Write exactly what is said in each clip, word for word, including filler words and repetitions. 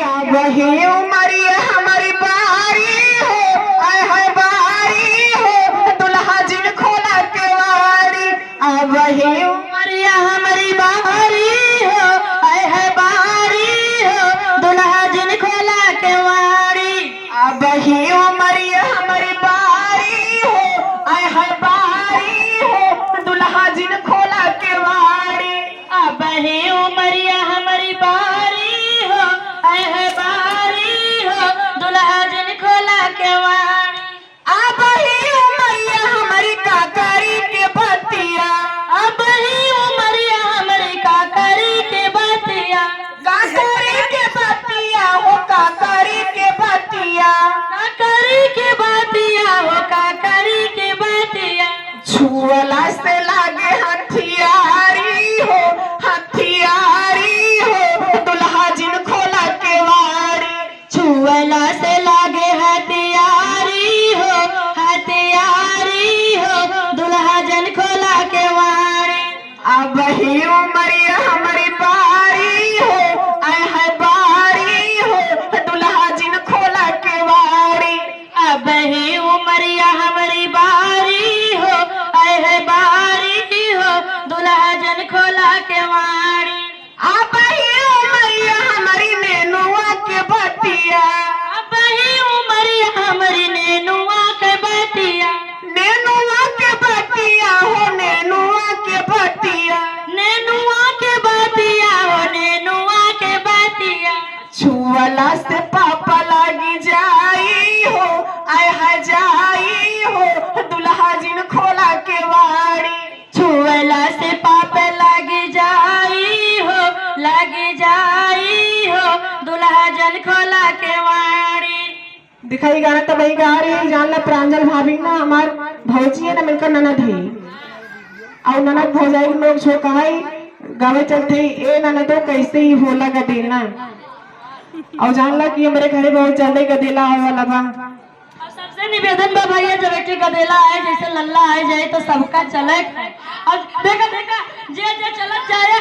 अबही उमरिया हमरी बारी हो, आय है बारी हो, दुल्हा जिन खोला केवाड़ी। अबही उमरिया हमरी बारी हो, आय है बारी हो, दुल्हा जिन खोला केवाड़ी। अबही उमरिया हमरी बारी हो, आय है बारी हो, दुल्हा जिन खोला केवाड़ी। अबही उमरिया हमरी बारी हो, आय है बारी हो, दुल्हा जिन खोला केवाड़ी। अबही उमरिया हमरी काकरी के बतिया। अबही उमरिया हमरी काकरी के बतिया। काकरी के बतिया हो, काकरी के बतिया। काकरी के बतिया हो, काकरी के बतिया। छुअला से लागे हथियारी हो, हथियारी हो, दुल्हा जिन खोला केवाड़ी। छुअला से लागे हथियारी हो, हथियारी हो, दुल्हा जन खोला केवाड़ी। अबही उमरिया हमरी बारी हो, आय है बारी हो, दुल्हा जिन खोला केवाड़ी। अबही उमरिया हमरी बारी हो, आय है बारी हो, दुल्हा जन खोला केवाड़ी। अबही उमरिया हमरी नेनुआ के बतिया। अबही उमरिया हमरी नेनुआ के बतिया। नेनुआ के बतिया हो, नेनुआ के बतिया। नेनुआ के बतिया हो, नेनुआ के बतिया। छुअला से पाप लागी जाई हो, आय है जाई हो, दुल्हा जिन खोला केवाड़ी। छुअला से पाप लागी जाई हो, लागी जाई हो, दुल्हा जन खोला केवाड़ी। देखा, ई गाना त वही गा रही, जान ला प्रांजल भाभी ना हमार भौजी है ना, मिलकर ननद है। और ननद भौजाई के लोग छो कहाई गावे चलते, "ए ननदो, कैसे ही होला गदेला।" और जान ला कि हमरे घरे बहुत ज्यादा ही गदेला आवे वाला बा। और सबसे निवेदन बा भैया, जब एक ठे गदेला आए, जैसे लल्ला आए जाए, तो सबका चले। और देखा, देखा, जे, जे चलत जाए।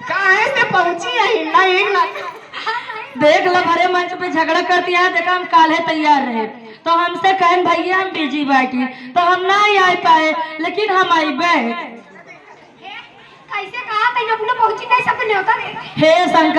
काहे से पहुंची यही? ना, एक ना। देख लो, भरे मंच पे झगड़ा करती है। देखा, हम काल्हे तैयार रहे, तो हमसे कहन, "भैया, हम बिजी बाटी, तो हम ना ही आ पाए, लेकिन हम आइबे।" कैसे कहा तैने अपने पहुंची नहीं, सबके न्योता दे। हे शंकर।